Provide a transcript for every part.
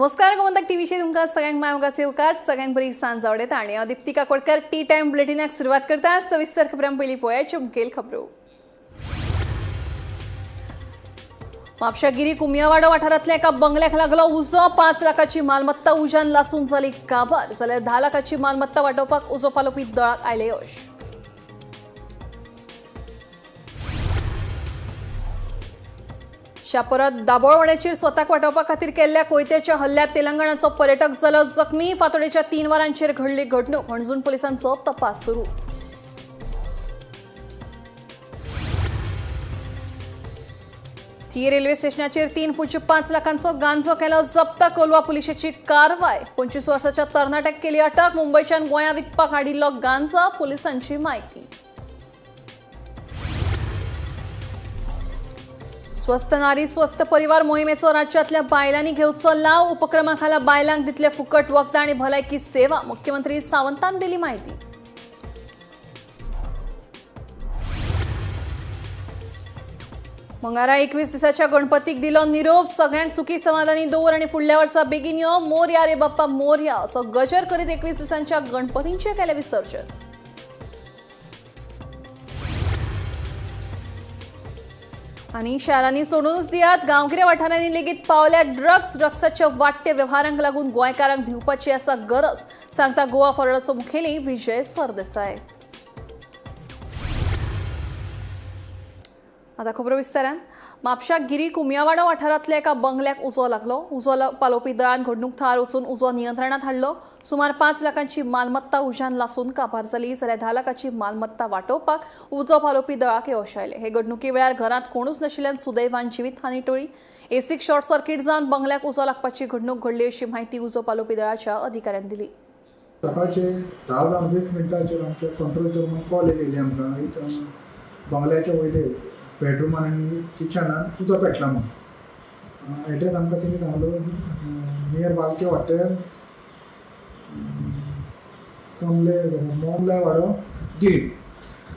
नमस्कार, गोमंतक टीव्हीचे तुमकां सगळ्यांक माय येवकार. सगळ्यांक बरी सांज आवडेता आनी हांव दीप्ती काकोडकर टी टायम बुलेटिनाक सुरवात करता. सविस्तर खबरां. पयलीं पळोवया मुखेल खबरो. म्हापशा गिरी कुमयावाडो वाठारांतल्या एका बंगल्याक लागलो उजो. 5 लाखाची मालमत्ता उज्यान लासून जाली काबार, जाल्यार 10 लाखाची मालमत्ता वाटोवपाक उजो पालोवपी दळाक आयले यश. शापोरात दाबोळवाड्याचेर स्वताक वाटोवपा खातीर केल्ल्या कोयत्याच्या हल्ल्यात तेलंगणाचो पर्यटक जालो जखमी. फातोडेच्या 3 वरांचेर घडली घडणूक. हणजूण पोलिसांचो तपास सुरू. थिये रेल्वे स्टेशनाचेर 3.5 लाखांचो गांजो केलो जप्त. कोलवा पुलिशेची कारवाय. 25 वर्साच्या तरणाट्याक केली अटक. मुंबयच्यान गोंया विकपाक हाडिल्लो गांजा, पोलिसांची माहिती. स्वस्थ नारी स्वस्थ परिवार मोहिमेचो राज्यातल्या बायलांनी घेवचो लाव. उपक्रमाखाला बायलांक दितले फुकट वखदां आनी भलायकी सेवा. मुख्यमंत्री सावंतान दिली माहिती. मंगळारा 21 दिसाच्या गणपतीक दिलो निरोप. सगळ्यांक सुखी समाधानी दवर आणि फुडल्या वर्सा बेगीन यो, मोरया रे बाप्पा मोरया असो गजर करीत 21 दिसांच्या गणपतींचें केलें विसर्जन. आनी शारांनी सोडूनच दियात, गांवगिऱ्या वाठारांनी लेगीत पावल्या ड्रग्स. ड्रग्साच्या वाडट्या व्यवहारांक लागून गोंयकारांक भिवपाची आसा गरज, सांगता गोवा फॉरवर्डाचो मुखेली विजय सरदेसाय. आता खबरो विस्तारान. म्हापशा गिरी कुमयावाडो वाठारांतल्या एका बंगल्याक उजो लागलो. उजो पालोवपी दळान घडणूक थळार वचून उजो नियंत्रणात हाडलो. सुमार 5 लाखांची मालमत्ता उज्यान लासून काबार जाली, जाल्यार 10 लाखाची मालमत्ता वाटोवपाक उजो पालोवपी दळाक यश आयलें. हे घडणुके वेळार घरांत कोणूच नाशिल्ल्यान सुदैवान जिवीत हानी टळ्ळी. एसीक शॉर्ट सर्किट जावन बंगल्याक उजो लागपाची घडणूक घडली अशी माहिती उजो पालोवपी दळाच्या अधिकाऱ्यान दिली. सकाळचे 10 जावन 20 मिनटांचेर आमच्या कंट्रोल रुमान कॉल येयलेली आमकां, एक बंगल्याच्या वयले बेडरुमान आनी किचनान उदक पेटला म्हणून. एड्रेस आमकां तेणी सांगलो, नियर वालके हॉटेल, कमले मोमलाय वाडो, Giri.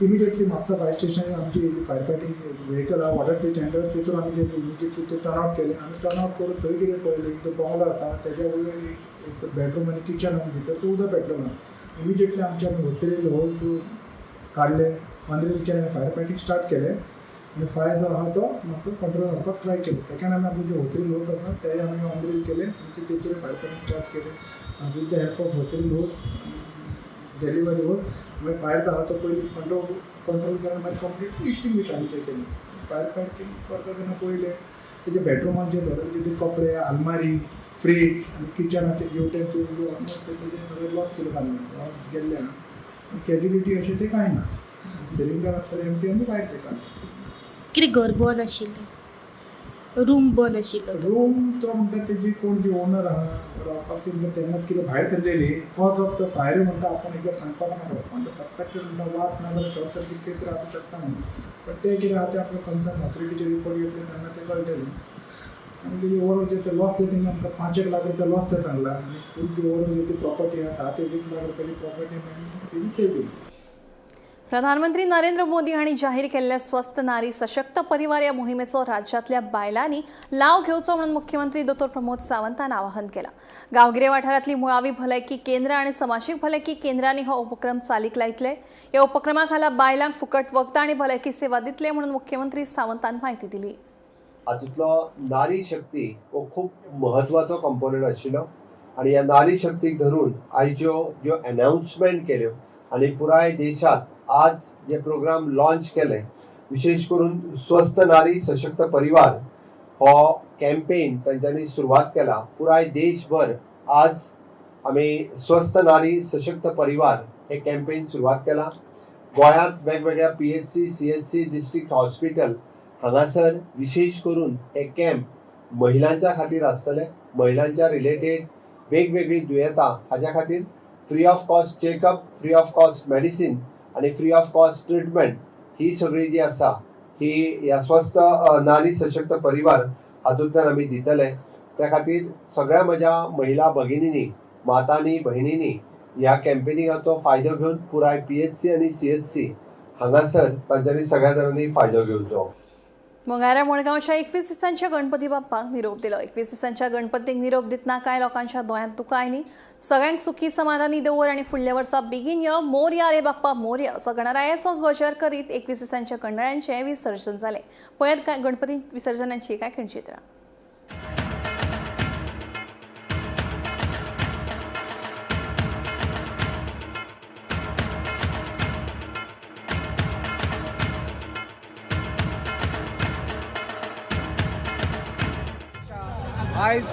Immediately Mapusa fire station आमची येयली. फायर फायटींग व्हेकल आहा, वॉटर ते टेंडर, तितून आमी इमिडिएटली ते टर्न आवट केले आनी टर्न आवट करून थंय कितें पळयलें, एक तो बंगलो आसा, तेज्या वयर एक बेडरूम आनी किचन आनी भितर तो उदक पेटलेलो. इमिडिएटली आमचे आमी होसरील होस काडले, अंदरील केले आनी फायर फायटींग स्टार्ट केलें आनी फायर जो आहा तो मातसो कंट्रोल हाडपाक ट्राय केलो. तेका आमी आमचे जे होसरील होस आसा ते आमी अंदरील केले आनी तेचेर फायर फायटींग स्टार्ट केलें. With the help of hose reel hose, delivery hose, मागीर फायर जो आहा तो पयलीं कंट्रोल केलो, मागीर कंप्लीट एक्सटिंग्विश आमी ते केलें. फायर फायटींग करता तेन्ना पयलें तेजे बेडरुमान जे थोडे तेजे कपडे, आलमारी, फ्रीज आनी किचनाचे युटेन्सिल ऑलमोस्ट तेजे सगळे लॉस केले, लॉस गेल्ले आहा. कॅज्युलिटी अशें तें कांय ना. सिलिंडर सगळे एमटी आमी भायर ते काडले. कितें घर बंद आशिल्लें, रूम बंद आशिल्लो? रूम तो म्हणटा तेजी कोण जी ओनर आहा रावपाक, ती म्हणटा तेन्नाच कितें भायर सरलेली. कॉज ऑफ the fire म्हणटा आपूण एकदां सांगपाक नाका, म्हणटा सस्पेक्टेड म्हणटा वात ना जाल्यार शॉर्ट सर्कीट कितें तरी आसूं शकता म्हणून. पण ते कितें आहा तें आपल्या कन्सर्न ऑथॉरिटीचे रिपोर्ट घेतले तेन्ना ते कळटलें. आनी तेजी ओवरऑल जे ते लॉस ते तेंगे आमकां 5 एक लाख रुपया लॉस ते सांगला आनी फूल जी ओवरऑल जी ती प्रॉपर्टी आहा, 10 ते 20 लाख रुपयाची प्रॉपर्टी तेजी थंय गेली. प्रधानमंत्री नरेंद्र मोदी हांणी जाहीर केल्ल्या स्वस्थ नारी सशक्त परिवार या मोहिमेचो राज्यांतल्या बायलांनी लाव घेवचो म्हणून मुख्यमंत्री दोतोर प्रमोद सावंतान आवाहन केलां. गांवगिरे वाठारांतली मुळावी भलायकी केंद्रां आनी समाजीक भलायकी केंद्रांनी हो उपक्रम चालीक लायतले. ह्या उपक्रमा खाला बायलांक फुकट वखदां आनी भलायकी सेवा दितले म्हणून मुख्यमंत्री सावंतान माहिती दिली. हातूंतलो नारी शक्ती हो खूब म्हत्वाचो कंपोनंट आशिल्लो आनी ह्या नारी शक्तीक धरून आयच्यो ज्यो अनाउन्समेंट केल्यो आनी पुराय देशांत आज जे प्रोग्राम लॉन्च केले, विशेश करून स्वस्थ नारी सशक्त परिवार हो कॅम्पेन तांच्यांनी सुरवात केला. पुराय देशभर आज आमी स्वस्थ नारी सशक्त परिवार हे कॅम्पेन सुरवात केला. गोंयांत वेगवेगळ्या PHC, CHC, district hospital हांगासर विशेश करून हे कॅम्प महिलांच्या खातीर आसतले. महिलांच्या रिलेटेड वेगवेगळीं दुयेंतां हाज्या खातीर free of cost checkup, free of cost medicine आनी फ्री ऑफ कॉस्ट ट्रिटमेंट ही सगळी जी आसा ही ह्या स्वस्थ नारी सशक्त परिवार हातूंतल्यान आमी दितले. त्या खातीर सगळ्या म्हज्या महिला भगिनींनी, मातांनी, भयणींनी ह्या कॅम्पेनिंगाचो फायदो घेवन पुराय PHC आनी CHC हांगासर तांच्यांनी सगळ्या जाणांनी फायदो घेवचो. मोंगारा मडगांवच्या 21 दिसांच्या गणपती बाप्पाक निरोप दिलो. 21 दिसांच्या गणपतीक निरोप दितना कांय लोकांच्या दोळ्यांत दुकां आयलीं. सगळ्यांक सुखी समाधानी दवर आनी फुडल्या वर्सा बेगीन यो मोरया रे बाप्पा मोरया असो गणरायाचो गजर करीत 21 दिसांच्या गणरायांचें विसर्जन जालें. पळयात काय गणपती विसर्जनाची काय खिणचित्रां. आयज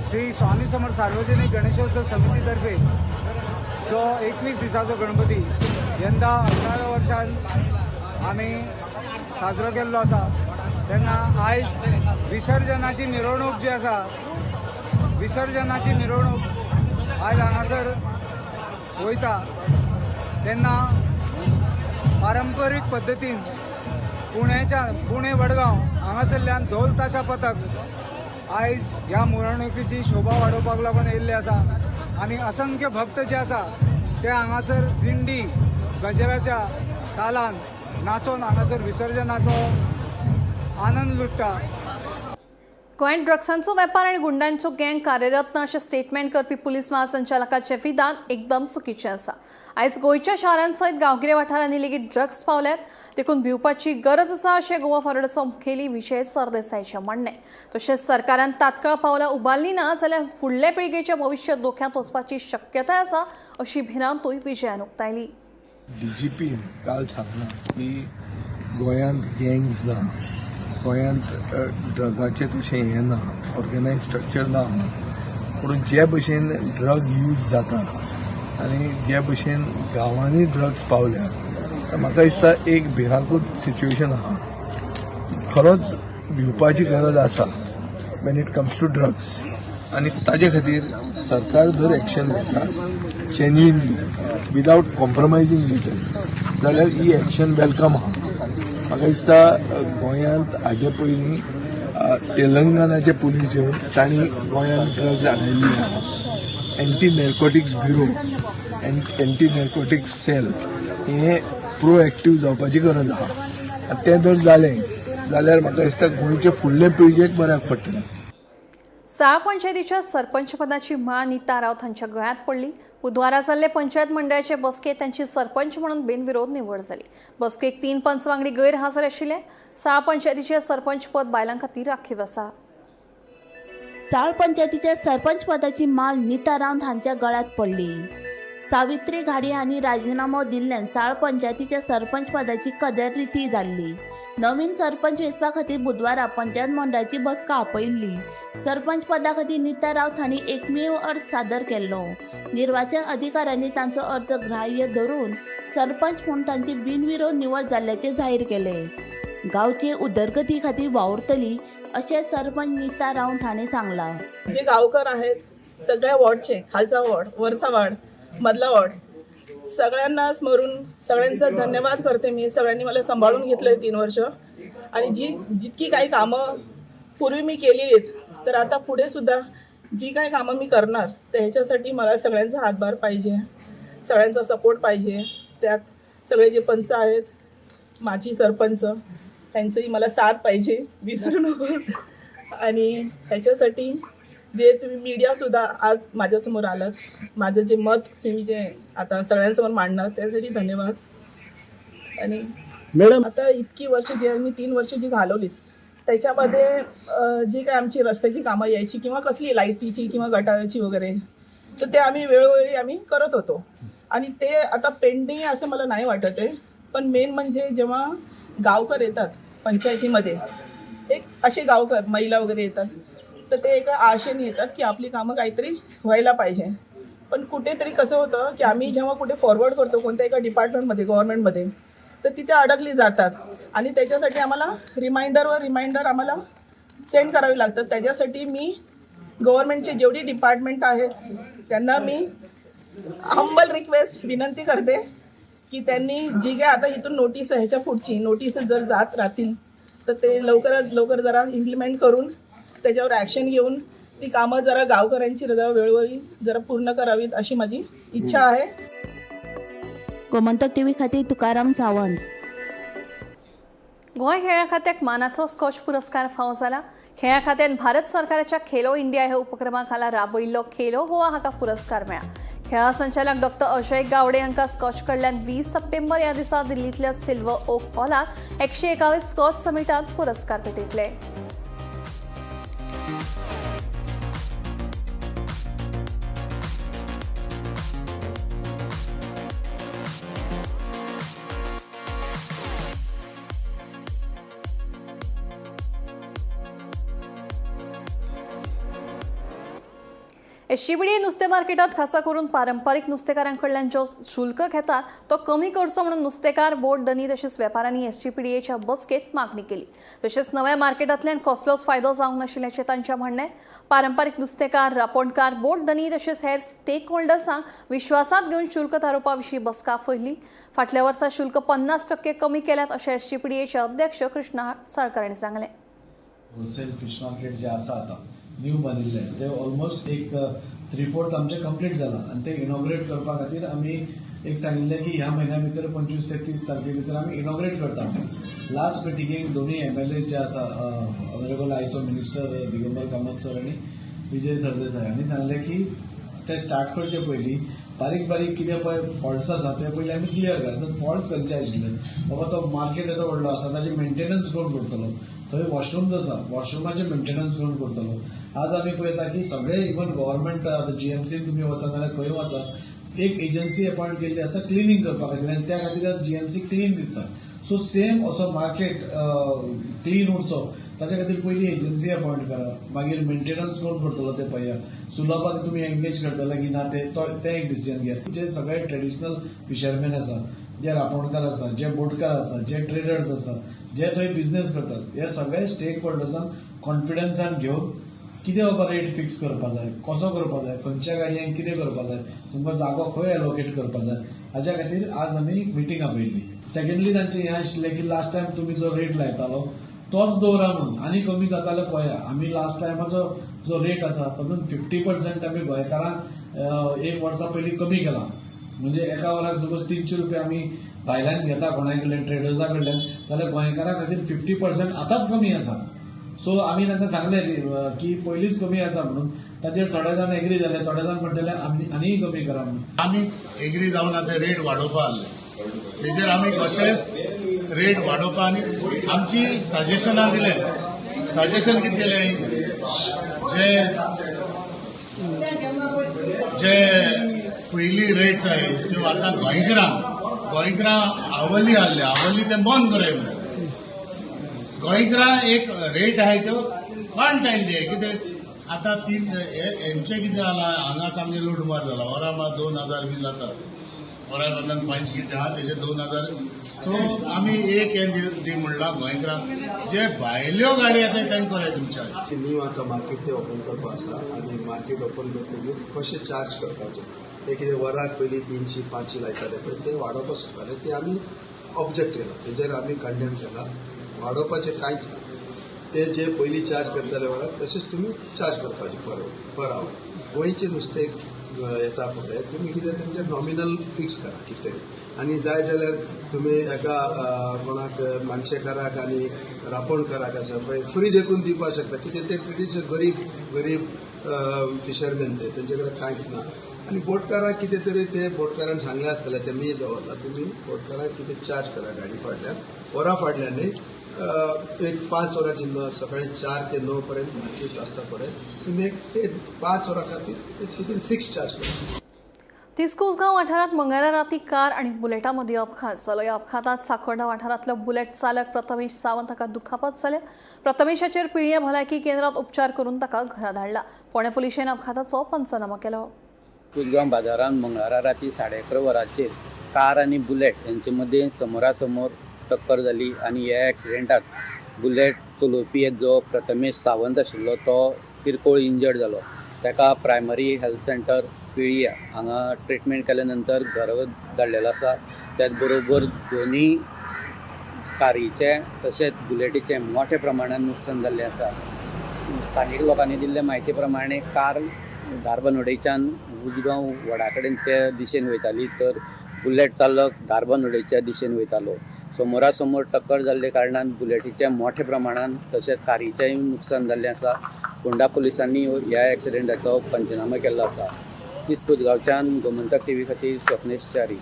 श्री स्वामी समर्थ सार्वजनिक गणेशोत्सव समितीतर्फे जो 21 दिसाचो गणपती यंदा 18व्या वर्षान आमी साजरो केल्लो आसा. तेन्ना आयज विसर्जनाची मिरवणूक जी आसा, विसर्जनाची मिरवणूक आयज हांगासर वयता. तेन्ना पारंपरीक पद्दतीन पुणे वडगांव हांगासरल्यान धोल ताशा पथक आयज ह्या मिरवणुकीची शोभा वाडोवपाक लागून येयल्ले आसा आनी असंख्य भक्त जे आसा ते हांगासर दिंडी गजराच्या तालान नाचोन हांगासर विसर्जनाचो आनंद लुट्टा. गोंयांत ड्रग्सांचो वेपार आनी गुंडांचो गँग कार्यरत ना अशें स्टेटमेंट करपी पुलीस महासंचालकाचें विधान एकदम चुकीचें आसा. आयज गोंयच्या शारांसयत गांवगिऱ्या वाठारांनी लेगीत ड्रग्स पावल्यात, देखून भिवपाची गरज आसा अशें गोवा फॉरवर्डाचो मुखेली विजय सरदेसायचें म्हणणें. तशेंच सरकारान तात्काळ पावलां उबारलीं ना जाल्यार फुडले पिळगेचें भविश्य धोक्यांत वचपाची शक्यताय आसा अशी भिरांतूय विजयान उक्तायली. डीजीपीन काल सांगलां की गोंयांत गँग्स ना, गोंयांत ड्रगाचें तशें हें ना, ऑर्गनायज स्ट्रक्चर ना. पूण जे भशेन ड्रग यूज जाता आनी जे भशेन गांवांनी ड्रग्स पावल्या, म्हाका दिसता एक भिरांकूळ सिच्युएशन आहा. खरोच भिवपाची गरज आसा when it comes to drugs. आनी ताजे खातीर सरकार जर एक्शन घेता जेन्युइनली विदावट कॉम्प्रोमायझींग घेता जाल्यार ही एक्शन welcome आहा. म्हाका दिसता गोंयांत हाजे पयलीं तेलंगणाचे पुलीस येवन तांणी गोंयांत ड्रग्स हाडिल्ली आहा. Anti narcotics bureau, anti narcotics cell हे प्रोएक्टीव जावपाची गरज आहा. आनी तें जर जालें जाल्यार म्हाका दिसता गोंयचे फुडले पिळगेक बऱ्याक पडटलें. साळा पंचायतीच्या सरपंचपदाची माळ नीता राऊत हांच्या गळ्यांत पडली. बुधवारा जाल्ले पंचायत मंडळाचे बसकेत त्यांची सरपंच म्हणून बिनविरोध निवड जाली. बसकेक 3 पंच वांगडी गैरहजर आशिल्ले. साळा पंचायतीचे सरपंचपद बायलां खातीर राखीव आसा. साळ पंचायतीच्या सरपंच पदाची माळ नीता राऊत हांच्या गळ्यांत पडली. सावित्री घाडी हांणी राजिनामो दिल्ल्यान साळ पंचायतीच्या सरपंच पदाची कदर रिती जाल्ली. नवीन सरपंच वेंचपा खातीर बुधवारा पंचायत मंडळाची बसका आपयिल्ली. सरपंच पदा खातीर नीता राऊत हांणी एकमेव अर्ज सादर केल्लो. निर्वाचन अधिकाऱ्यांनी तांचो अर्ज ग्राह्य धरून सरपंच म्हूण तांची बिनविरोध निवड जाल्ल्याचें जाहीर केलें. गांवचे उदरगती खातीर वावुरतली अशें सरपंच नीता राऊत हांणी सांगलां. जे गावकर आहेत सगळ्या वॉर्डचे, खालचा वॉर्ड, वरचा वॉर्ड, मधला वॉर्ड, सगळ्यांना स्मरून सगळ्यांचा धन्यवाद करते मी. सगळ्यांनी मला सांभाळून घेतलं आहे 3 वर्ष. आणि जी जितकी काही कामं पूर्वी मी केलेली आहेत, तर आता पुढे सुद्धा जी काही कामं मी करणार तर ह्याच्यासाठी मला सगळ्यांचा हातभार पाहिजे, सगळ्यांचा सपोर्ट पाहिजे. त्यात सगळे जे पंच आहेत, माजी सरपंच, त्यांचंही मला साथ पाहिजे, विसरू नको. आणि ह्याच्यासाठी जे तुम्ही मीडियासुद्धा आज माझ्यासमोर आलात, माझं जे मत तुम्ही जे आता सगळ्यांसमोर मांडणार त्यासाठी धन्यवाद. आणि मॅडम, आता इतकी वर्ष जे मी 3 वर्ष जी घालवलीत त्याच्यामध्ये जी काय आमची रस्त्याची कामं यायची किंवा कसली लाईटीची किंवा गटाराची वगैरे, तर ते आम्ही वेळोवेळी आम्ही करत होतो. आणि ते आता पेंडिंग असं मला नाही वाटत आहे. पण मेन म्हणजे जेव्हा गावकर येतात पंचायतीमध्ये, एक असे गावकर महिला वगैरे येतात, तर ते एका आशेने येतात की आपली कामं काहीतरी व्हायला पाहिजे. पण कुठेतरी कसं होतं की आम्ही जेव्हा कुठे फॉरवर्ड करतो कोणत्या एका डिपार्टमेंटमध्ये, गव्हर्नमेंटमध्ये, तर तिथे अडकली जातात आणि त्याच्यासाठी आम्हाला रिमाइंडरवर रिमाइंडर आम्हाला सेंड करावी लागतात. त्याच्यासाठी मी गव्हर्नमेंटचे जेवढी डिपार्टमेंट आहेत त्यांना मी हंबल रिक्वेस्ट, विनंती करते की त्यांनी जी काय आता इथून नोटीस आहे, ह्याच्या पुढची नोटीस जर जात राहतील तर ते लवकरात लवकर जरा इम्प्लिमेंट करून त्याच्यावर ॲक्शन घेऊन ती कामं जरा गावकऱ्यांची जरा वेळोवेळी जरा पूर्ण करावीत अशी माझी इच्छा आहे. गोमंतक टीव्ही खातीर तुकाराम सावंत. गोंय खेळां खात्याक मानाचो स्कॉच पुरस्कार फावो जाला. खेळां खात्यान भारत सरकाराच्या खेलो इंडिया ह्या उपक्रमा खाला राबयिल्लो खेलो गोवा हाका पुरस्कार मेळ्ळा. खेळां संचालक डॉक्टर अजय गावडे हांकां स्कॉच कडल्यान 20 सप्टेंबर ह्या दिसा दिल्लींतल्या सिल्वर ओक हॉलात 101 स्कॉच समिटांत पुरस्कार भेटयतले. एसजीबीडी नुस्तें मार्केटात खासा करून पारंपारीक नुस्तेकारांकडल्यान जो शुल्क घेतात तो कमी करचो म्हणून नुस्तेकार, बोट धनी तशेंच वेपाऱ्यांनी एसजीपीडीएच्या बसकेत मागणी केली. तशेंच नव्या मार्केटांतल्यान कसलोच फायदो जावंक नाशिल्ल्याचें तांचें म्हणणें. पारंपारीक नुस्तेकार, रापोणकार, बोट धनी तशेंच हेर स्टेक होल्डर्सांक विश्वासांत घेवन शुल्क थारोवपा विशीं बसका आपयली. फाटल्या वर्सा शुल्क 50% कमी केल्यात अशें एसजीपीडीएचे अध्यक्ष कृष्णा साळकार हांणी सांगलें. होलसेल फिश मार्केट जे आसा आतां न्यू बांदिल्लें ते ऑलमोस्ट एक 3/4 आमचें कंप्लीट जालां आनी ते इनॉग्रेट करपा खातीर आमी एक सांगिल्लें की ह्या म्हयन्या भितर 25 ते 30 तारखे भितर आमी इनॉग्रेट करता. लास्ट मिटिंगेक दोनूय एमएलए जे आसा, ऑनरेबल आयचो मिनिस्टर दिगंबर कामत सर आनी विजय सरदेसाय हांणी सांगलें की ते स्टार्ट करचे पयलीं बारीक बारीक कितें पळय फॉल्ट्स आसा ते पयलीं आमी क्लियर करा. फॉल्ट्स खंयचे आशिल्ले, बाबा तो मार्केट येदो व्हडलो आसा ताजें मेंटेनन्स कोण करतलो, थंय वॉशरूम्स आसा वॉशरुमाचें मेंटेनन्स कोण करतलो. आज आमी पळयता की सगळे इवन गव्हर्मेंट आतां जीएमसीन तुमी वचत जाल्यार खंय वचत एक एजन्सी अपॉयंट केल्ली आसा क्लिनींग करपा खातीर आनी त्या खातीर आज जीएमसी क्लीन दिसता. सो सेम असो मार्केट क्लीन उरचो ताच्या खातीर पयलीं एजन्सी अपॉयंट करा, मागीर मेंटेनन्स कोण करतलो ते पळया, सुलभाक तुमी एंगेज करतले की ना ते एक डिसिजन घेया. जे सगळे ट्रेडिशनल फिशरमॅन आसा, जे रापोणकार आसा, जे बोटकार आसा, जे ट्रेडर्स आसा, जे थंय बिझनेस करतात, हे सगळे स्टेक होल्डर्सांक कॉन्फिडन्सान घेवन कितें बाबा रेट फिक्स करपा जाय, कसो करपा जाय, खंयच्या गाडयांक कितें करपा जाय, तुमकां जागो खंय एलोकेट करपा जाय, हाज्या खातीर आज आमी मिटींग आपयल्ली. सेकंडली तांचें हें आशिल्लें की लास्ट टायम तुमी जो रेट लायतालो तोच दवरा म्हणून आनी कमी जाता जाल्यार पळया. आमी लास्ट टायमाचो जो रेट आसा तातूंत 50% आमी गोंयकारांक एक वर्सा पयलीं कमी केला. म्हणजे एका वराक सपोज 300 रुपया आमी भायल्यान घेता कोणाय कडल्यान ट्रेडर्सा कडल्यान जाल्यार गोंयकारां खातीर 50% आतांच कमी आसा. सो आमी तांकां सांगलें की पयलींच कमी आसा म्हणून, ताचेर थोडे जाण एग्री जाले, थोडे जाण म्हणटले आमी आनीय कमी करा म्हणून. आमी एग्री जावन आतां रेट वाडोवपा आसले तेजेर आमी कशेंच रेट वाडोवपा आनी आमची सजेशनां दिलें. सजेशन कितें दिलें, जे जे पयलीं रेट्स आहाय त्यो आतां गोंयकारां आवली आहले, आवली ते बंद कराय म्हणून. गोंयकारां एक रेट आहाय त्यो वन टायम दियाय. कितें आतां तीन हेंचें कितें जालां, हांगा सामकें लुटमार जाला. वरां 2000 बी जाता, वरां बदलान 5 कितें आहा तेजे 2000. सो आमी एक हें दी म्हणलां गोंयकारांक, जे भायल्यो गाडी येता तांकां कराय तुमच्या. न्यू आतां मार्केट ते ओपन करपा आसा आनी मार्केट ओपन करतकीर कशें चार्ज करपाचें ते कितें वराक पयलीं 300 500 लायताले पळय ते वाडोवपाक सोदताले, ते आमी ऑब्जेक्ट केला, तेजेर आमी कंडेम केला. वाडोवपाचें कांयच ना, ते जे पयलीं चार्ज करताले वराक तशेंच तुमी चार्ज करपाचें पर आवर. गोंयचें नुस्तें येता पळय तुमी कितें तेंचें नॉमिनल फिक्स करा कितें, आनी जाय जाल्यार तुमी एका कोणाक मानशेकाराक आनी रापोणकाराक आसा पळय फ्री देखून दिवपाक शकता. कितें ते ट्रेडिशनल गरीब गरीब फिशरमॅन ते तेंचे कडेन कांयच ना. आनी बोटकाराक कितें तरी ते बोटकारान सांगलें आसतलें ते मी दवरला, तुमी बोटकाराक कितें चार्ज करा गाडी फाटल्यान, वरां फाटल्यान न्ही, एक 5 वरांची सकाळी 4 ते 9 पर्यंत मार्केट आसता पळय, तुमी एक ते 5 वरां खातीर एक कितें फिक्स चार्ज करा. तिसकुसगांव वाठारांत मंगळारा राती कार आनी बुलेटा मदीं अपघात जालो. ह्या अपघातांत साकोर्डा वाठारांतलो बुलेट चालक प्रथमेश सावंत हाका दुखापत जाल्या. प्रथमेशाचेर पिळयें भलायकी केंद्रांत उपचार करून ताका घरा धाडला. फोंडें पुलिशेन अपघाताचो पंचनामो केलो. कुसगांव बाजारांत मंगळारा राती 11:30 वरांचेर कार आनी बुलेट हेंचे मदीं समोरासमोर टक्कर जाली आनी ह्या एक्सिडेंटाक बुलेट चलोवपी जो प्रथमेश सावंत आशिल्लो तो किरकोळ इंजर्ड जालो. ताका प्रायमरी हेल्थ सेंटर पिळया हांगा ट्रिटमेंट केल्या नंतर घरा धाडलेलो आसा. त्याच बरोबर दोनूय कारीचें तशेंच बुलेटीचें मोठ्या प्रमाणान नुकसान जाल्लें आसा. स्थानीक लोकांनी दिल्ले म्हायती प्रमाणे कार धारबांदोडेच्यान उजगांव वडा कडेन ते दिशेन वयताली, तर बुलेट चालक धारबांदोडेच्या दिशेन वयतालो. समोरासमोर टक्कर जाल्ले कारणान बुलेटीचें मोठ्या प्रमाणान तशेंच कारीचेंय नुकसान जाल्लें आसा. फोंडा पुलिसांनी ह्या एक्सिडेंटाचो पंचनामा केल्लो आसा. तिस्कुतगांवच्यान गोमंतक टीव्ही खातीर स्वप्नेश च्यारी.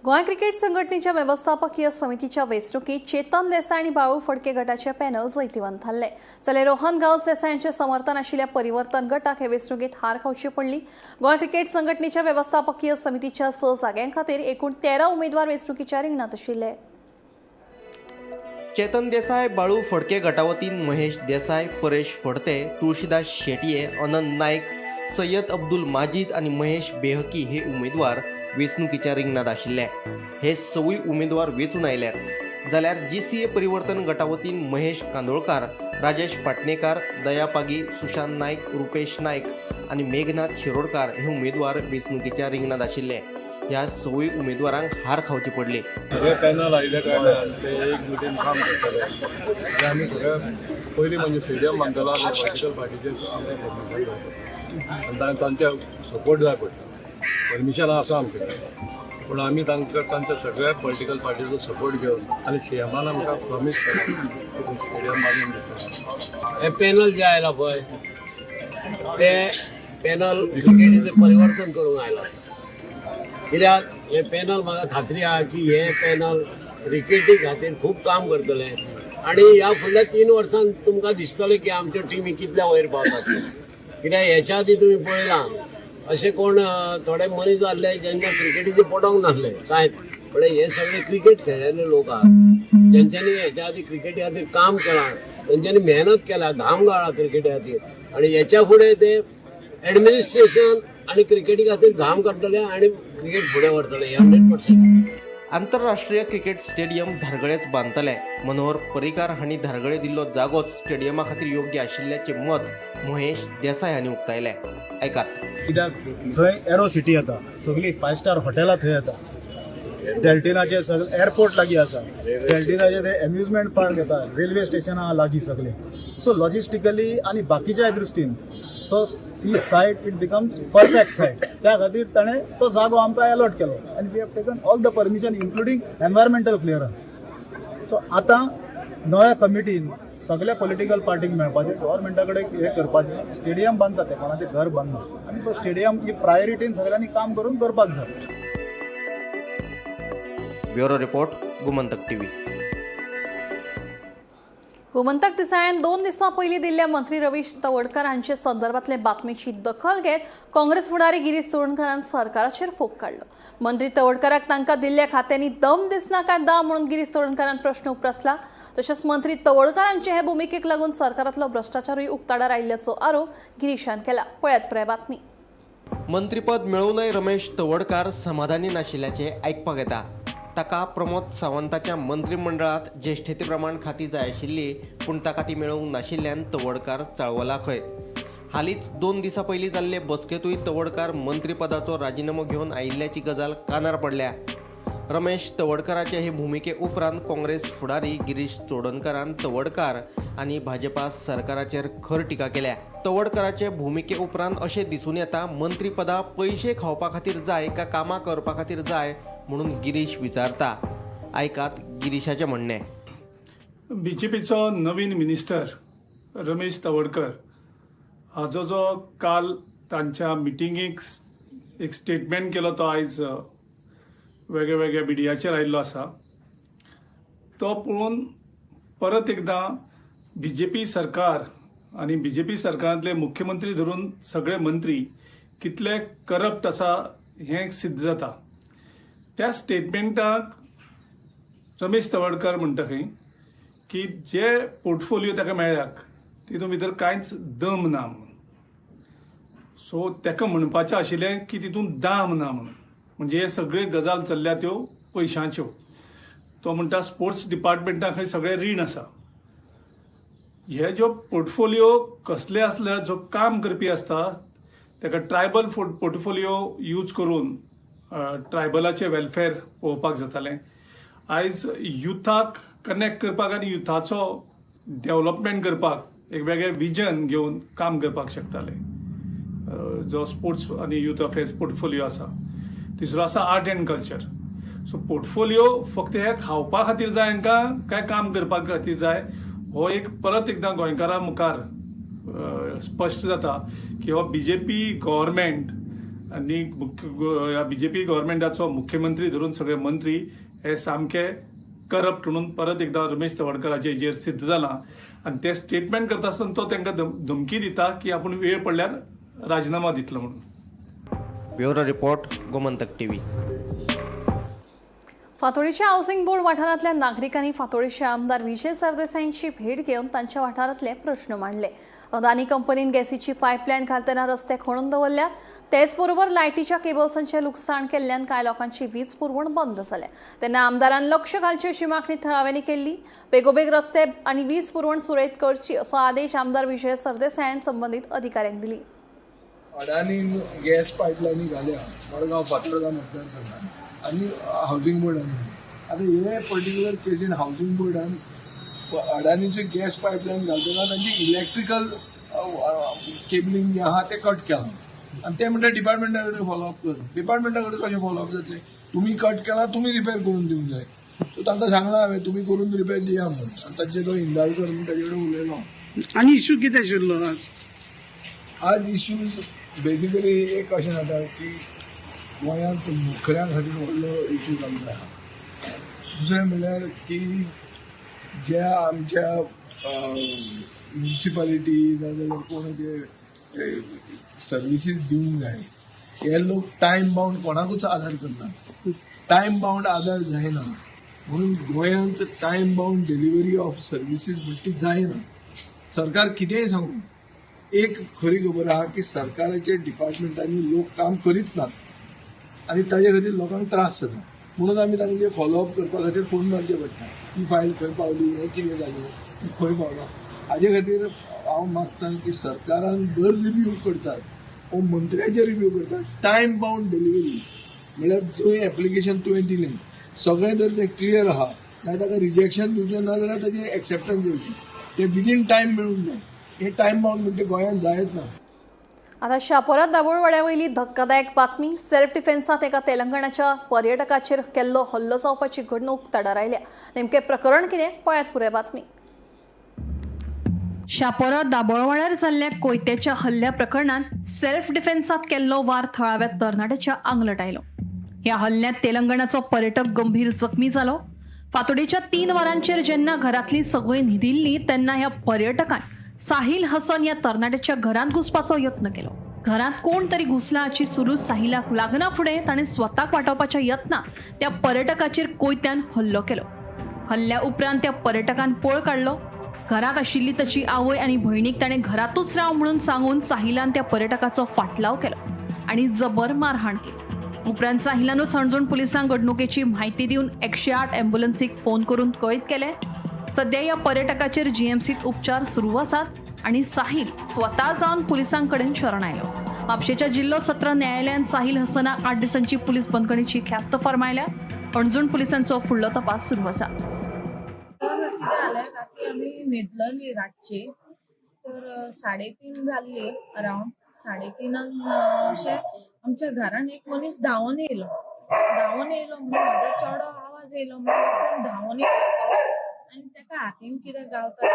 गोंय क्रिकेट संघटनेच्या वेवस्थापकीय समितीच्या वेंचणुकीत चेतन देसाय आनी बाळू फडके गटाचे पॅनल जैतिवंत थारले. जाल्यार रोहन गांवस देसाय यांचे समर्थन आशिल्ल्या परिवर्तन गटाक हे वेंचणुकेंत हार खावची पडली. गोंय क्रिकेट संघटनेच्या वेवस्थापकीय समितीच्या 6 जाग्यां खातीर एकूण 13 उमेदवार वेंचणुकीच्या रिंगणांत आशिल्ले. चेतन देसाय बाळू फडके गटावतीन महेश देसाय, परेश फडते, तुळशीदास शेटये, अनंत नायक, सय्यद अब्दुल माजीद आनी महेश बेहकी हे उमेदवार वेंचणुकीच्या रिंगणांत आशिल्ले. हे सवूय उमेदवार वेंचून आयल्यात. जाल्यार जीसीए परिवर्तन गटावतीन महेश कांदोळकार, राजेश पाटणेकार, दया पागी, सुशांत नायक, रुपेश नायक आनी मेघनाथ शिरोडकार हे उमेदवार वेंचणुकीच्या रिंगणांत आशिल्ले. ह्या सवूय उमेदवारांक हार खावची पडली. सगळे पॅनल आयिल्ल्या कारणान ते एकजुटीन काम करतले आनी आमी सगळे पयलीं म्हणजे स्टेडियम बांदतलो आनी पॉलिटिकल पार्टीचेर आमकां परमिशन जाय पडटा आनी तांचे सपोर्ट जाय पडटा. परमिशन आसा आमचे कडेन, पूण आमी तांकां तांच्या सगळ्या पॉलिटिकल पार्टीचो सपोर्ट घेवन आनी सीएमान आमकां प्रॉमीस केला की स्टेडियम बांदून दितले. हे पॅनल जे आयला पळय ते पॅनल क्रिकेटीचें परिवर्तन करूंक आयला. कित्याक हे पॅनल म्हाका खात्री आहा की हे पॅनल क्रिकेटी खातीर खूब काम करतले आनी ह्या फुडल्या 3 वर्सांत तुमकां दिसतलें की आमच्यो टिमी कितल्या वयर पावतात. कित्याक हेच्या आदीं तुमी पळयलां अशे कोण थोडे मनीस आहले जेंकां क्रिकेटीचें पडोंक नासलें कांयच, म्हणल्यार हे सगळे क्रिकेट खेळिल्ले लोक आहात जेंच्यांनी हेच्या आदीं क्रिकेटी खातीर काम केलां, तेंच्यांनी मेहनत केल्या, घाम गाळ्ळा क्रिकेटी खातीर आनी हेच्या फुडें ते एडमिनिस्ट्रेशन आनी क्रिकेटी खातीर घाम काडटले आनी क्रिकेट फुडें व्हरतले 100%. आंतरराष्ट्रीय क्रिकेट स्टेडियम धारगळेच बांदतले. मनोहर पर्रीकार हांणी धारगळे दिल्लो जागोच स्टेडियमा खातीर योग्य आशिल्ल्याचें मत महेश देसाय हांणी उक्तायलें. आयकात. कित्याक थंय एरो सिटी येता, सगळीं 5 स्टार हॉटेलां थंय येता, डेल्टिनाचे सगळे एअरपोर्ट लागीं आसा, डेल्टिनाचे ते एम्युजमेंट पार्क येता, रेल्वे स्टेशन आहा लागीं सगळे. सो लॉजिस्टिकली आनी बाकीच्याय दृश्टीन तो ती site it becomes perfect site. त्या खातीर ताणें तो जागो आमकां एलॉट केलो आनी we have taken all the permission including environmental clearance. So आतां नव्या कमिटीन सगल्या पॉलिटिकल पार्टीक मेळपाचें, गव्हर्मेंटा कडेन हें करपाचें, स्टेडियम बांदता ते, कोणाचें घर बांदना आनी तो स्टेडियम ही प्रायोरिटीन सगळ्यांनी काम करून करपाक जाय. Bureau report, Gomantak TV. Gomantak दिसाळ्यान 2 दिसां पयलीं दिल्ल्या मंत्री रवीश तवडकर हांचे संदर्भातले बातमीची दखल घेत काँग्रेस फुडारी गिरीश चोडणकारान सरकाराचेर फोग काडलो. मंत्री तवडकराक तांकां दिल्ल्या खात्यांनी दम दिसना काय दाम म्हणून गिरीश चोडणकारान प्रश्न उप्रासला. तशेंच मंत्री तवडकरांचे हे भुमिकेक लागून सरकारांतलो भ्रश्टाचारूय उक्ताडार आयिल्ल्याचो आरोप गिरीशान केला. पळयात पुराय बातमी. मंत्रीपद मेळूनय रमेश तवडकार समाधानी नाशिल्ल्याचें आयकपाक येता. ताका प्रमोद सावंताच्या मंत्रिमंडळांत ज्येश्ठते प्रमाण खाती जाय आशिल्ली, पूण ताका ती मेळूंक नाशिल्ल्यान तवडकार चाळवला खंय. हालींच 2 दिसां पयलीं जाल्ले बसकेंतूय तवडकार मंत्रीपदाचो राजिनामो घेवन आयिल्ल्याची गजाल कानार पडल्या. रमेश तवडकाराचे हे भुमिके उपरांत काँग्रेस फुडारी गिरीश चोडणकारान तवडकार आनी भाजपा सरकाराचेर खर टिका केल्या. तवडकाराचे भुमिके उपरांत अशें दिसून येता मंत्रीपदां पयशे खावपा खातीर जाय का कामां करपा खातीर जाय म्हणून गिरीश विचारता. आयकात गिरीशाचें म्हणणें. बीजेपीचो नवीन मिनिस्टर रमेश तवडकर हाजो जो काल तांच्या मिटिंगेक एक स्टेटमेंट केलो तो आयज वेगळ्या वेगळ्या मिडियाचेर आयिल्लो आसा. तो पळोवन परत एकदां बीजेपी सरकार आनी बीजेपी सरकारांतले मुख्यमंत्री धरून सगळे मंत्री कितले करप्ट आसा हें सिद्ध जाता. त्या स्टेटमेंटाक रमेश तवडकर म्हणटा खंय की जे पोर्टफोलियो ताका मेळ्ळ्याक तितून भितर कांयच दम ना म्हणून. सो ताका म्हणपाचें आशिल्लें की तितून दाम ना म्हणून, म्हणजे हे सगळे गजाल चल्ल्या त्यो पयशांच्यो. तो म्हणटा स्पोर्ट्स डिपार्टमेंटा खंय सगळें रीण आसा. हे ज्यो पोर्टफोलियो कसले आसल्यार जो काम करपी आसता ताका ट्रायबल पोर्टफोलियो यूज करून ट्रायबलाचें वेलफेअर पळोवपाक जातालें. आयज युथाक कनेक्ट करपाक आनी युथाचो डेवलपमेंट करपाक एक वेगळें विजन घेवन काम करपाक शकताले. जो स्पोर्ट्स आनी यूथ अफेर्स पोर्टफोलियो आसा. तिसरो आसा art and culture. So portfolio फक्त हे खावपा खातीर जाय हांकां काय काम करपा खातीर जाय, हो एक परत एकदां गोंयकारां मुखार स्पश्ट जाता की हो बीजेपी गव्हर्मेंट आनी बीजेपी गव्हर्मेंटाचो मुख्यमंत्री धरून सगळे मंत्री हे सामके करप्ट म्हणून परत एकदां रमेश तवडकराचे हेजेर सिद्ध जालां. आनी ते स्टेटमेंट करता आसतना तो तांकां धमकी दिता की आपूण वेळ पडल्यार राजिनामा दितलो म्हणून. Bureau report, Gomantak TV. फातोडीच्या housing board वाठारांतल्या नागरिकांनी फातोडीचे आमदार विजय सरदेसाईंची भेट घेवन तांच्या वाठारांतले प्रश्न मांडले. अदानी कंपनीन गॅसीची पायपलायन घालतना रस्ते खणून दवरल्यात, तेच बरोबर लायटीच्या केबल्सांचें लुकसाण केल्ल्यान कांय लोकांची वीज पुरवण बंद जाल्या. तेन्ना आमदारान लक्ष घालचें अशी मागणी थळाव्यांनी केल्ली. बेगोबेग रस्ते आनी वीज पुरवण सुरळीत करची असो आदेश आमदार विजय सरदेसायान संबंदीत अधिकाऱ्यांक दिली. अडानीन गॅस पायपलायनी घाल्या मडगांव फातोर्डा मतदारसंघात आनी हावजींग बोर्डान. आतां हे पर्टिक्युलर केसीन हावजींग बोर्डान अडानीचे गॅस पायपलायन घालतना तांची इलेक्ट्रिकल केबलिंग जें आहा तें कट केलां आनी ते म्हणटा डिपार्टमेंटा कडेन फॉलोअप कर. डिपार्टमेंटा कडेन कशें फॉलोअप जातलें? तुमी कट केलां, तुमी रिपेर करून दिवंक जाय. सो तांकां सांगलां हांवें तुमी करून रिपेर दिया म्हणून. आनी ताचे तो हिंदालकर म्हणून ताजे कडेन उलयलो. आनी इशू कितें आशिल्लो आज? आज इश्यूज बेसिकली एक अशें जाता की गोंयांत नोकऱ्यां खातीर व्हडलो इशू जाल्लो आहा. दुसरें म्हणल्यार की ज्या आमच्या म्युनिसिपालिटी नाजाल्यार कोण जे सर्विसीस दिवंक जाय हे लोक टायम बाउंड कोणाकूच आदार करनात. टायम बाउंड आदार जायना म्हणून गोंयांत time bound delivery of services म्हणटी जायना. सरकार कितेंय सांगू, एक खरी खबर आहा की सरकाराच्या डिपार्टमेंटांनी लोक काम करीत नात आनी ताजे खातीर लोकांक त्रास जाता. म्हणून आमी तांचे फॉलोअप करपा खातीर फोन मारचे पडटा, ही फायल खंय पावली, हें कितें जालें, खंय पावलां. हाजे खातीर हांव मागता की सरकारान दर रिव्यू करतात वो मंत्र्याचे रिव्यू करतात, टायम बाउंड डिलिव्हरी म्हणल्यार जंय एप्लिकेशन तुवें दिलें सगळें जर तें क्लियर आहा ना ताका रिजेक्शन दिवचें ना जाल्यार ताजें एक्सेप्टन्स दिवचें, तें विदीन टायम मेळूंक जाय. हे टायम बाउंड म्हणजे गोंयांत जायत ना. आता शापोरा दाबोळवाड्यावयली धक्कादायक बातमी. सेल्फ डिफेन्सात एका तेलंगणाच्या पर्यटकाचेर केल्लो हल्लो जावपाची घडणूक तडार आयल्या. नेमकें प्रकरण कितें पळयात पुराय बातमी. शापोरा दाबोळवाड्यार जाल्ल्या कोयत्याच्या हल्ल्या प्रकरणात सेल्फ डिफेन्सात केल्लो वार थळाव्या तरणाट्याच्या आंगलट आयलो. ह्या हल्ल्यांत तेलंगणाचो पर्यटक गंभीर जखमी जालो. फातोडेच्या 3 वरांचेर जेन्ना घरांतली सगळीं न्हिदिल्लीं तेन्ना ह्या पर्यटकान साहिल हसन या तरणाट्याच्या घरांत घुसपाचो यत्न केलो. घरांत कोण तरी घुसला हाची सुलूस साहिलाक लागना फुडें ताणें स्वताक वाटावपाच्या यत्नात त्या पर्यटकाचेर कोयत्यान हल्लो केलो. हल्ल्या उपरांत त्या पर्यटकान पळ काडलो. घरांत आशिल्ली ताची आवय आनी भयणीक ताणें घरातूच राव म्हणून सांगून साहिलान त्या पर्यटकाचो फाटलाव केलो आनी जबर मारहाण केली. उपरांत साहिलानूच हणजूण पुलिसांक घडणुकेची म्हायती दिवन 108 ॲम्ब्युलन्सीक फोन करून कळीत केलें. सध्या ह्या पर्यटकाचेर जीएमसीत उपचार सुरू आसात आनी साहिल स्वता जावन पुलिसांकडेन शरण आयलो. म्हापशेच्या जिल्लो सत्र न्यायालयान साहिल हसनाक 8 दिसांची पुलीस बंदखणीची ख्यास्त फर्मायल्या. हणजूण पुलिसांचो फुडलो तपास सुरू आसा. तर कितें जालें, राती आमी न्हिदलेली रातची, तर 3:30 जाल्ली, अरावंड 3:30 अशें आमच्या घरान एक मनीस धांवोन येयलो. धांवोन येयलो म्हणून म्हाजो चेडो आवाज येयलो म्हणून धांवोन येयलो तो आनी तेका हातीन कितें गावता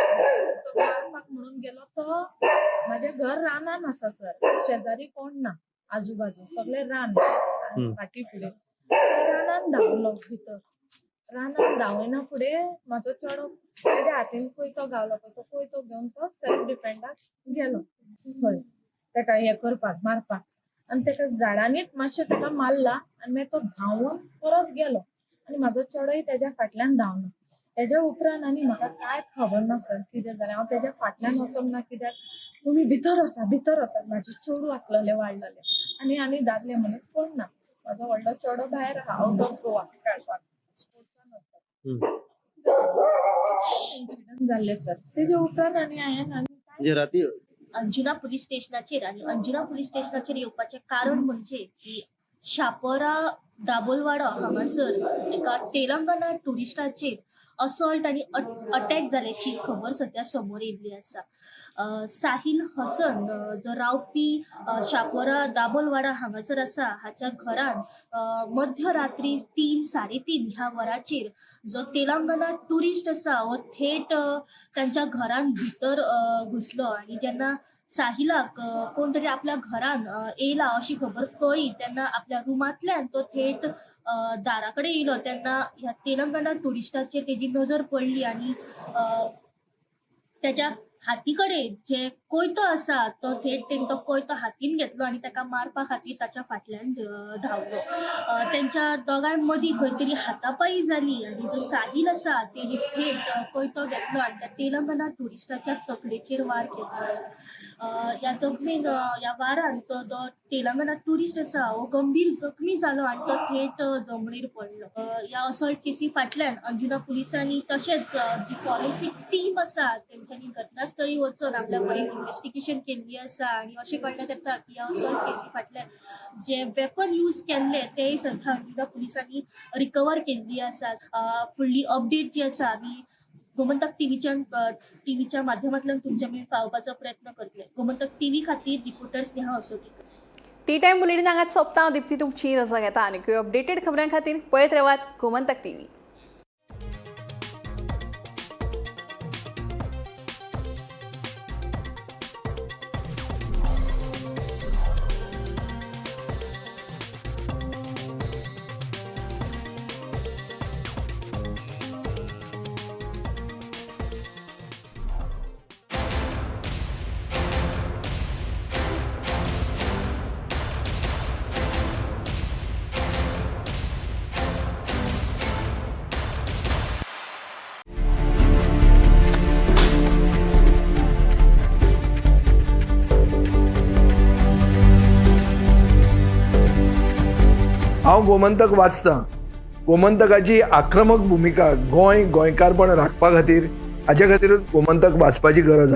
तो मारपाक म्हणून गेलो. तो म्हाजें घर रानान आसा सर, शेजारी कोण ना, आजूबाजू सगळें रान फाटी फुडें. रानान धांवलो भितर. रानान धांवयना फुडें म्हाजो चेडो तेज्या हातीन कोयतो गावलो पळय, तो कोयतो घेवन तो सेल्फ डिफेंडाक गेलो थंय तेका हें करपाक मारपाक. आनी तेका झाडांनीच मातशें तेका मारला आनी मागीर तो धांवून परत गेलो आनी म्हाजो चेडोय तेज्या फाटल्यान धांवलो. तेज्या उपरांत आनी म्हाका कांय खबर ना सर कितें जालें. हांव तेज्या फाटल्यान वचोंक ना कित्याक तुमी भितर वचा भितर वचात. म्हाजे चेडूं आसलेलें वाडलेलें आनी आनी दादले मनीस कोण ना. म्हाजो व्हडलो चेडो भायर आहा आवट ऑफ गोवा खेळपाक, स्पोर्ट्सान वता. इन्सिडंट जाल्ले सर. तेज्या उपरांत आनी हांवें आनी राती अंजुना पुलीस स्टेशनाचेर आनी अंजुना पुलीस स्टेशनाचेर येवपाचें कारण म्हणजे की शापोरा दाबोलवाडो हांगासर एका तेलंगणा ट्युरिस्टाचेर असॉल्ट आनी अटॅक जाल्याची खबर सध्या समोर येयल्ली आसा. साहिल हसन जो रावपी शापोरा दाबोलवाडा हांगासर आसा हाच्या घरान मध्यरात्री 3 साडे 3 ह्या वराचेर जो तेलंगणा टुरिस्ट आसा हो थेट तांच्या घरान भितर घुसलो आनी जेन्ना साहिलाक कोण तरी आपल्या घरान येयला अशी खबर कळ्ळी तेन्ना आपल्या रुमांतल्यान तो थेट दारा कडेन येयलो तेन्ना ह्या तेलंगणा टुरिस्टाचेर तेजी नजर पडली आनी तेच्या हाती कडेन जे कोयतो आसा तो थेट तेणी तो कोयतो हातीन घेतलो आनी ताका मारपा खातीर ताच्या फाटल्यान धांवलो. तेंच्या दोगांय मदीं खंय तरी हातापाई जाली आनी जो साहील आसा तेणी थेट कोयतो घेतलो आनी त्या तेलंगणा टुरिस्टाच्या तकलेचेर वार केलो आसा. ह्या जखमेन ह्या वारान तो जो तेलंगणा टुरिस्ट आसा हो गंभीर जखमी जालो आनी तो थेट जमनीर पडलो. ह्या असॉल्ट केसी फाटल्यान अंजुना पुलिसांनी तशेंच जी फॉरेन्सीक टीम आसा तेंच्यांनी घटनास्थळी वचून आपल्या परीन इन्वेस्टिगेशन केल्ली आसा आनी अशें कळण्यात येता की ह्या असॉल्ट केसी फाटल्यान जे वेपन यूज केल्ले तेय सद्या अंजुना पुलिसांनी रिकवर केल्ली आसा. फुडली अपडेट जी आसा आमी गोमंतक टीव्हीच्या माध्यमांतल्यान तुमच्या मेरेन पावोवपाचो प्रयत्न करतले. गोमंतक टीव्ही खातीर reporter Sneha Asotikar. Tea time bulletin हांगाच सोंपता. दीप्ती तुमची रजा घेता आनी अपडेटेड खबरां खातीर पळयत रावात गोमंतक टीव्ही. हांव गोमंतक वाचतां. गोमंतकाची आक्रमक भुमिका गोंय गोंयकारपण राखपा खातीर, हाच्या खातीरूच गोमंतक वाचपाची गरज आसा.